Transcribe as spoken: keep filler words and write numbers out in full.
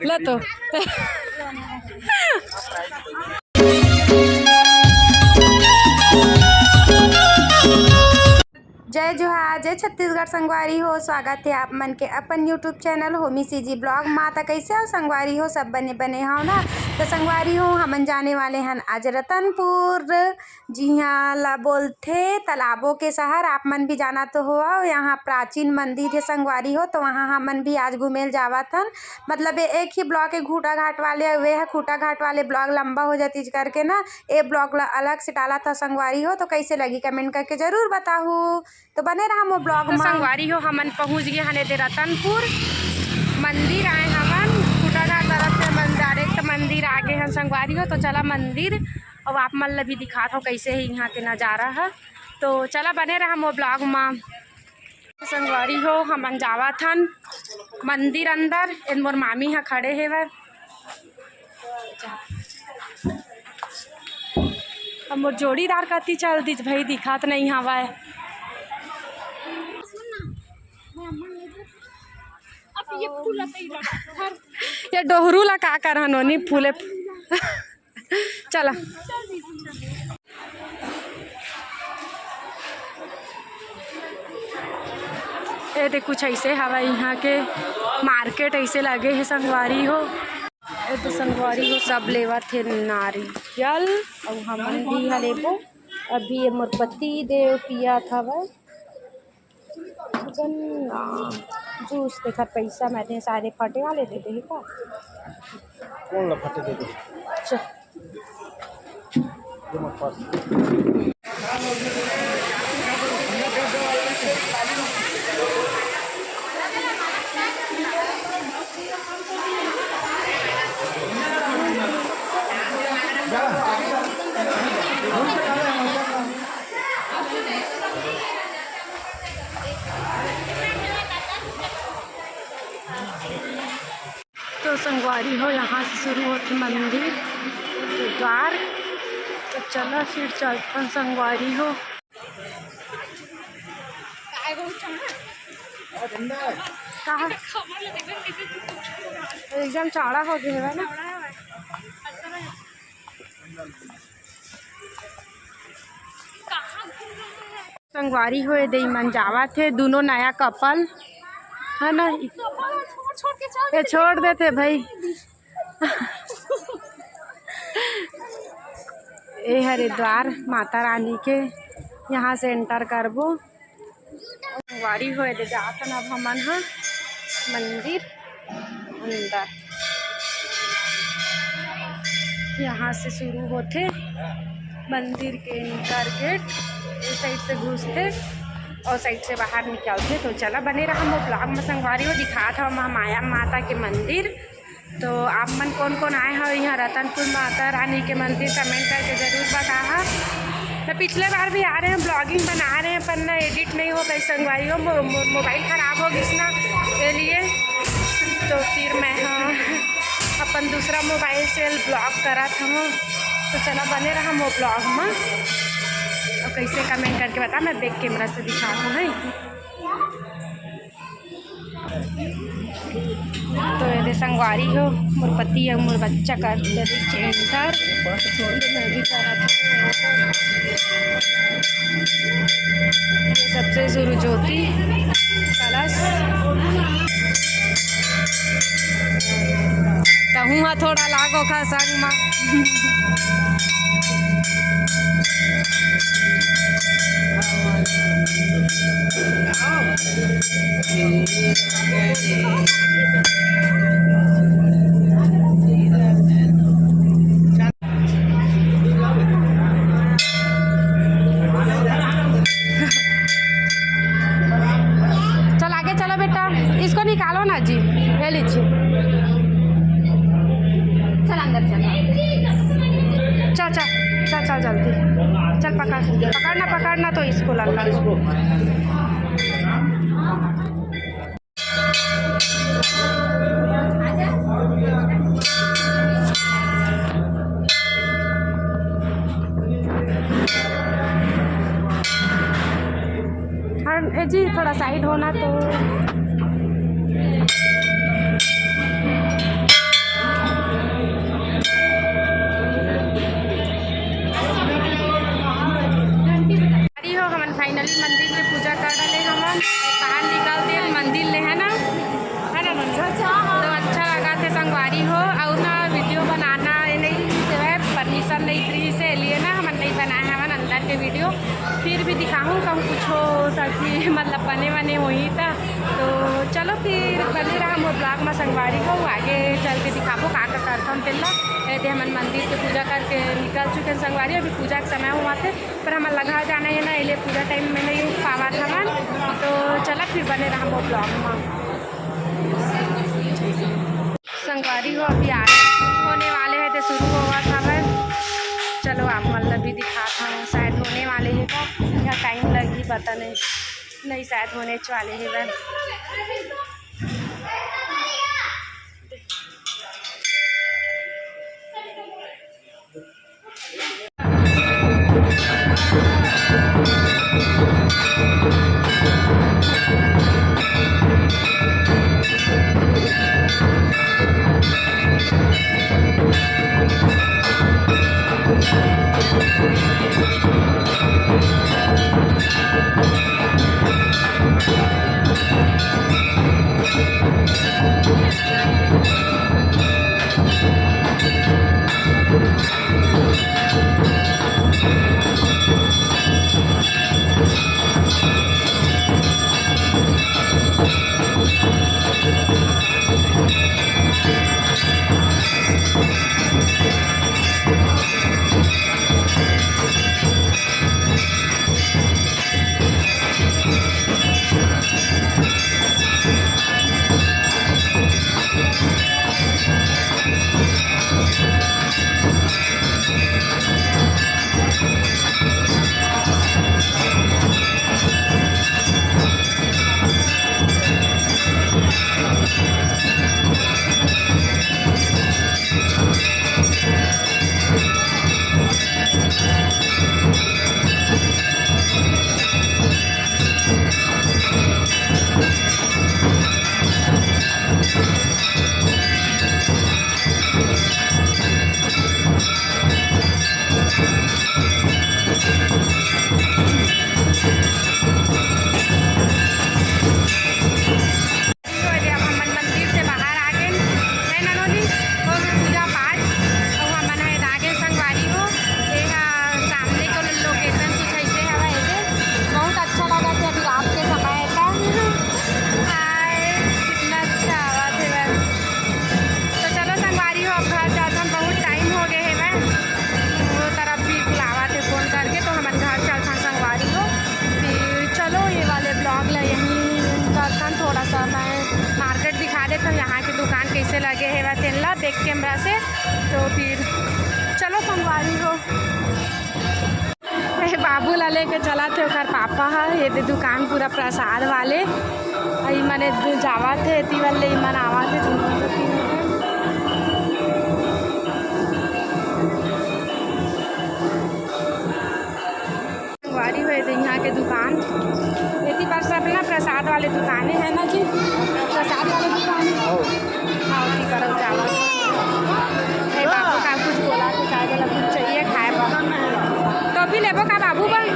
ला तो। जय जोहार, जय छत्तीसगढ़ संगवारी हो। स्वागत हे आप मन के अपन YouTube channel Homi CG blog मा। त कइसे हो संगवारी हो, सब बने बने हव ना? त संगवारी हो, हमन जाने वाले हन आज रतनपुर, जिहाँ ला बोलथे तालाबों के शहर। आप मन भी जाना तो हो, यहाँ प्राचीन मंदिर हे संगवारी हो। त वहाँ हमन भी आज घूमे ल जावत हन, मतलब ये एक ही ब्लॉग हे खूटा घाट वाले, वे ह खूटा घाट वाले ब्लॉग लंबा हो जातिस करके ना, ए ब्लॉग ला अलग से डालत हव संगवारी हो। त कइसे लगी कमेंट करके जरूर बताहू। त बने रहा मोर ब्लॉग तो मा। संगवारी हो, हमन पहुँच गे हन एदे रतनपुर मंदिर आए हमन, खूटा घाट तरफ से हमन डायरेक्ट मंदिर आ गे हन संगवारी हो। तो चला मंदिर, अउ आप मन ला भी दिखात हव कइसे हे इहाँ के नजारा ह। तो चला बने रहा मोर ब्लॉग मा। संगवारी हो, हमन जावत हन मंदिर अंदर, एन मोर मामी ह खड़े हेवय। अब मोर जोड़ीदार कति चल दिस भाई, दिखात नइ हवय। अब ये फूल अतई लगा, धर। ये डोहरू ला का करहन ओनी फूले। चला। ए दे कुछ ऐसे हवय, इहाँ के मार्केट ऐसे लगे हे संगवारी हो। ए तो संगवारी हो, सब लेवत हे नारियल, अउ हमन भी इहाँ लेबो। अभी ये मोर पति देव पियात हवय गन्ना जूस। देखा पैसा मैं दे, सारे फटे वाले दे दे का। कौन ला फटे दे दे? चल। ये मत पास। तो संगवारी हो, यहाँ से शुरू होथे मंदिर के द्वार। तो चला फिर चलथन संगवारी हो। कहाँ? एकदम चौड़ा हो गया है ना। संगवारी हो, ए दे मन जावत हे, दूनों नया कपल, है ना? ये छोड़ देथे भाई। ए हरे द्वार माता रानी के, यहाँ से एंटर करबो। संगवारी हो, ए दे जात हन अब हमन ह मंदिर अंदर। यहाँ से शुरू होथे मंदिर के एंटर गेट, ए साइड से घुसथे और साइड से बाहर निकलथे। तो चला बने रहा मोर ब्लॉग में संगवारी हो, दिखात हव महामाया माता के मंदिर। तो आप मन कौन कौन आए हो यहाँ रतनपुर माता रानी के मंदिर, कमेंट करके जरूर बताहा। मैं पिछले बार भी आ रहे हैं, ब्लॉगिंग बना रहे हैं, पर ना एडिट नहीं हो पाई संगवारी हो, मो-, मो-, मोबाइल खराब हो गई ना, के लिए। तो फिर मैं, हाँ, अपन दूसरा मोबाइल से ब्लॉग करत हूँ। तो चला बने रहा मोर ब्लॉग में, और कैसे कमेंट करके बता, मैं बैक कैमरा से दिखात हूँ। तो ये दे संगवारी हो, मोर पति अउ मोर बच्चा कर दे एंटर। मैं भी करत हूँ। ये सबसे शुरू ज्योति कलश। तहूँ ह थोड़ा लागो खा संग मा। चल आगे चलो बेटा, इसको निकालो ना जी, ये लीजिए। चल अंदर चल। चल, चल, चल, चल जल्दी। चल पकड़, पकड़ना, पकड़ना तो इसको लड़का को। हाँ, ए जी, थोड़ा साइड होना तो। बाहर निकल दिए मंदिर ले, है ना, है ना मम्मी? तो अच्छा लगा थे संगवारी हो। और ना वीडियो बनाना ये नहीं, जो है, परमिशन नहीं फ्री से लिए ना, हमन नहीं बनाए हवन अंदर के वीडियो। फिर भी दिखाहूँ कहूँ कुछ हो सकी, मतलब बने बने होही त। तो चलो फिर बने रहा मोर ब्लॉग में संगवारी हो, आगे चल के दिखाबो का का करथन तेला। ए दे हमन मंदिर के पूजा करके निकल चुके हैं संगवारी, अभी पूजा के समय हुआ थे, पर हमन ला घर जाना है ना, इसलिए पूरा टाइम में नहीं पावत हवन। तो चला फिर बने रहा वो ब्लॉग में। संगवारी हो, अभी आरती होने वाले हैं तो शुरू होवत हवय। चलो आप मन ला भी दिखात हूँ, शायद होने वाले हैं का, या टाइम लगी पता नहीं, नहीं शायद होने वाले हैं बस। तो ये अब हमन मंदिर से बाहर आ गेन, है ना नोनी? हो गे पूजा पाठ, अउ हमन ह एदा गेन संगवारी हो। ये हा सामने को लोकेशन कुछ ऐसे हवा, ऐसे बहुत अच्छा लगा थे अभी रात के समय था। हाय, कितना अच्छा आवा थे बस। तो चलो संगवारी हो, अब घर जाथन, बहुत टाइम हो गए है बस। वो तरफ भी बुलावा थे फोन करके, तो हमन घर चलथन संगवारी हो। फिर चलो ये वाले ब्लॉग ला यहीं करथन, थोड़ा सा मैं मार्केट दिखा देथन, यहाँ की दुकान कैसे लगे हे वा तेन ला बैक कैमरा से। तो फिर चलो संगवारी हो। ए बाबू ला लेके चला थे ओकर पापा ह, ये दे दुकान पूरा प्रसाद वाले। अई मने दु-, जावा थे, एती वाले ई मन आवा थे, दोनों जन तीनों जन। संगवारी हो, ये दे यहाँ के दुकान, एती पार सब ना प्रसाद वाले दुकान है ना जी, प्रसाद वाले दुकान है। हाँ, ओती करल जावा। ए बाबू का कुछ बोला तो शायद वाला कुछ चाहिए खाए बर। टोपी लेबो का बाबू बर?